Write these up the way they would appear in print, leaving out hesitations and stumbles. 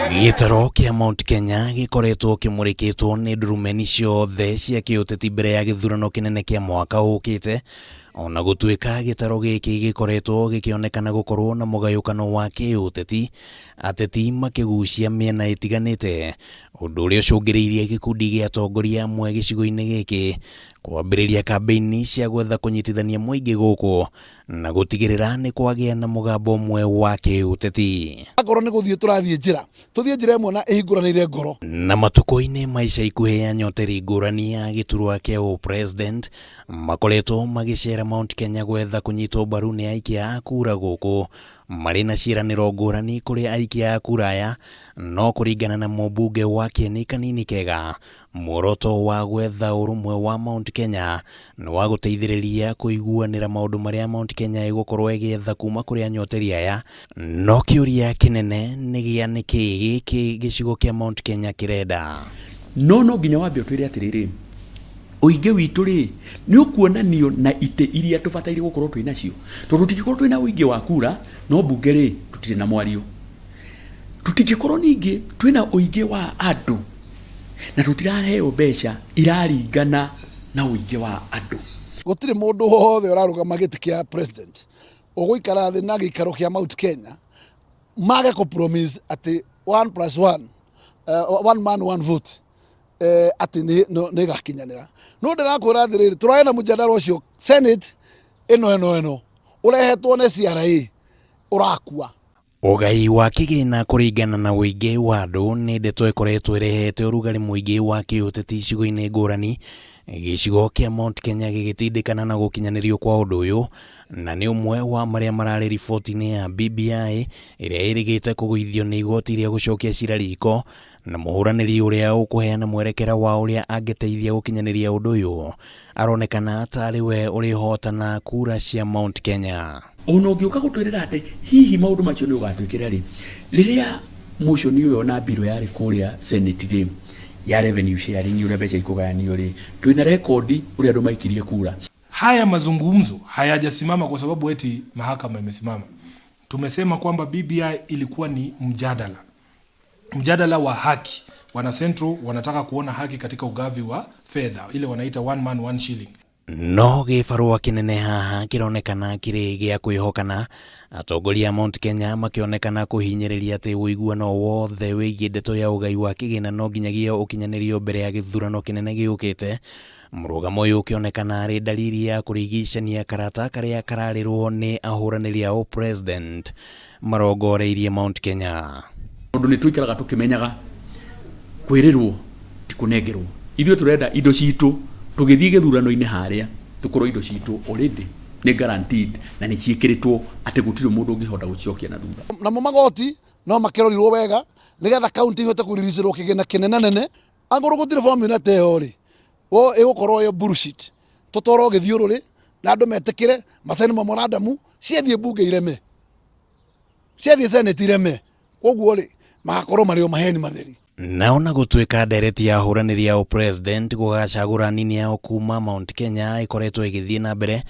Gĩtaro kĩa Mount Kenya gĩkoretwo kĩmũrĩkĩtwo nĩ ndurumeni ciothe cia kĩũteti mbere ya gĩthurano kĩnene kĩa mwaka ũkĩte. Ona gũtuĩka gĩtaro gĩkĩ gĩkoretwo gĩkĩonekana gũkorwo na mũgayũkano wa kĩũteti, ateti makĩgucia mĩena ĩtiganĩte, ũndũ ũrĩa ũcũngĩrĩirie gĩkundi gĩa atongoria amwe gĩcigo-inĩ gĩkĩ kwambĩrĩria kambĩini cia gwetha kũnyitithania mũingĩ gũkũ na gũtigĩrĩra nĩ kwagĩa na mũgambo ũmwe wa kĩũteti. Akorwo nĩ gũthiĩ tũrathiĩ njĩra, tũthiĩ njĩra ĩmwe na ĩhingũranĩire ngoro. Na matukũ-inĩ ma ica ikuhĩ anyoteri ngũrani a gĩturwa kĩa ũ-president makoretwo magĩcera Mount Kenya gwetha kũnyitwo mbaru nĩ aikia a kura gũkũ marĩ na ciĩranĩro ngũrani kũrĩ aikia a kura aya, no kũringana na mũmbunge wa Kĩeni Kanini Kega, Muoroto wa gwetha ũrũmwe wa Mount Kenya nĩ wa gũteithĩrĩria kũiguanĩra maũndũ marĩa Mount Kenya ĩgũkorwo ĩgĩetha kuma kũrĩ anyoteri aya, no kĩũria kĩnene nĩ gĩa nĩkĩĩ gĩkĩ gĩcigo kĩa Mount Kenya kĩrenda. No no nginya wambe ũtwĩre atĩrĩrĩ, ũingĩ witũ rĩ, nĩ ũkuonanio na itĩ iria tũbataire gũkorwo twĩ nacio? Tondũ tũtingĩkorwo twĩ na ũingĩ wa kura, no mbunge rĩ, tũtirĩ na mwario. Tũtingĩkorwo ningĩ twĩna ũingĩ wa andũ na tũtiraheo mbeca iraringana na ũingĩ wa andũ. Gũtirĩ mũndũ wothe ũrarũgama gĩtĩ kĩa president ũgũikara thĩ na gĩikaro kĩa Mount Kenya mage kũ promise atĩ one plus one, one man one vote atĩ nĩ ĩgakinyanĩra. No ndĩrakwĩra atĩrĩrĩ, tũrarĩ na mũjadala ũcio Senate ĩno ĩno ĩno ũrehetwo nĩ CRA ũrakua. Ũgai wa kĩgĩna kũringana na ũingĩ wa andũ nĩ ndeto ĩkoretwo ĩrehete ũrugarĩ mũingĩ wa kĩũteti icigo-inĩ ngũrani, gĩcigo kĩa Mount Kenya gĩgĩtindĩkana na gũkinyanĩrio kwa ũndũ ũyũ, na nĩ ũmwe wa marĩa mararĩ riboti-inĩ ya BBI ĩrĩa ĩrĩgĩte kũgũithio nĩ igoti rĩa gũcokia cira riko, na mũhũranĩri ũrĩa ũkũheana mwerekera wa ũrĩa angĩteithia gũkinyanĩria ũndũ ũyũ aronekana tarĩ we ũrĩhotana kura cia Mount Kenya. Ona ũngĩũka gũtwĩrĩra atĩ hihi maũndũ macio nĩ ũgatwĩkĩra rĩ, rĩrĩa motion ĩyo na bill yarĩ kũrĩa Senate rĩ, ya revenue sharing ũrĩa mbeca ikũgayanio rĩ, twĩna rekondi ũrĩa andũ maikirie kura. Haya mazungumzo hayajasimama kwa sababu eti mahakama imesimama. Tumesema kwamba BBI ilikuwa ni mjadala, mjadala wa haki. Wana Central wanataka kuona haki katika ugavi wa fedha, ile wanaita one man one shilling. No gĩbarũa kĩnene haha kĩronekana kĩrĩ gĩa kwĩhokana, atongoria a Mount Kenya makĩonekana kũhinyĩrĩria atĩ ũiguano wothe wĩgiĩ ndeto ya ũgai wa kĩgĩna no nginyagia ũkinyanĩrio mbere ya gĩthurano kĩnene gĩũkĩte. Mũrũgamo ũyũ ũkĩonekana arĩ dalili ya kũrigicania karata karĩa kararĩrwo nĩ ahũranĩri a ũ-president marongoreirie Mount Kenya. Tondũ nĩ tũikaraga tũkĩmenyaga kwĩrĩrwo ti kũnengerwo. Ithuĩ tũrenda indo citũ tũgĩthiĩ gĩthurano-inĩ harĩa tũkorwo indo citũ already nĩ guaranteed na nĩ ciĩkĩrĩtwo atĩ gũtirĩ mũndũ ũngĩhota gũcicokia na thutha. Namo magoti no makĩrorirwo wega nĩgetha kaunti ihote kũriricĩrwo kĩgĩna kĩnene nene. Angorwo gũtirĩ formula ta ĩyo rĩ, wo ĩgũkorwo ĩ bullshit. Tũtwarwo gĩthiũrũrĩ na andũ metĩkĩre macaini memorandum ciathiĩ mbunge ireme, ciathiĩ senate ireme, koguo rĩ magakorwo marĩ o maheni matheri. Na ona gũtuĩka ndereti ya ahũranĩri a ũ-president gũgacagũra nini yao kuma Mount Kenya ĩkoretwo ĩgĩthiĩ na mbere,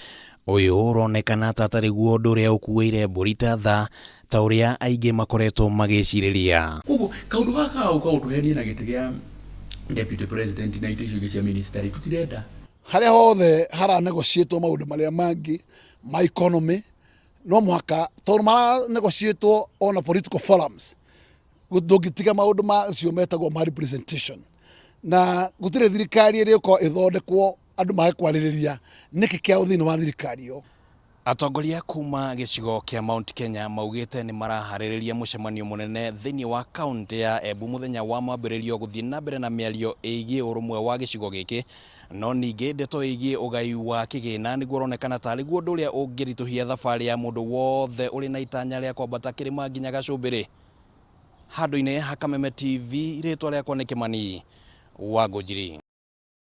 ũyũ ũronekana ta atarĩ guo ũndũ ũrĩa ũkuĩire mbũri ta tha ta ũrĩa aingĩ makoretwo magĩcirĩria. Koguo kaũndũ gaka ga gũka gũtũhenia na gĩtĩ gĩa deputy president na itĩ icio ingĩ cia minister rĩ, tũtirenda. Harĩa hothe hara negotiatwo maũndũ marĩa mangĩ ma economy no mũhaka, tondũ mara negotiatwo ona political forums, ndũngĩtiga maũndũ macio metagwo ma representation, na gũtirĩ thirikari ĩrĩ ĩkorwo ĩthondekwo andũ mage kwarĩrĩria nĩkĩ kĩao thĩinĩ wa thirikari ĩyo. Atongoria kuma gĩcigo kĩa Mount Kenya maugĩte nĩ maraharĩrĩria mũcemanio mũnene thĩinĩ wa kaunti ya Embu mũthenya wa mwambĩrĩrio gũthiĩ na mbere na mĩario ĩgiĩ ũrũmwe wa gĩcigo gĩkĩ, no ningĩ ndeto ĩgiĩ ũgai wa kĩgĩna nĩguo ũronekana tarĩ guo ũndũ ũrĩa ũngĩritũhia thabarĩ ya mũndũ wothe ũrĩ na itanya rĩa kwambata kĩrĩma nginya gacũmbĩrĩ. Handũ-inĩ ha Kameme TV, rĩtwa rĩakwa nĩ Kĩmani wa Ngũnjiri.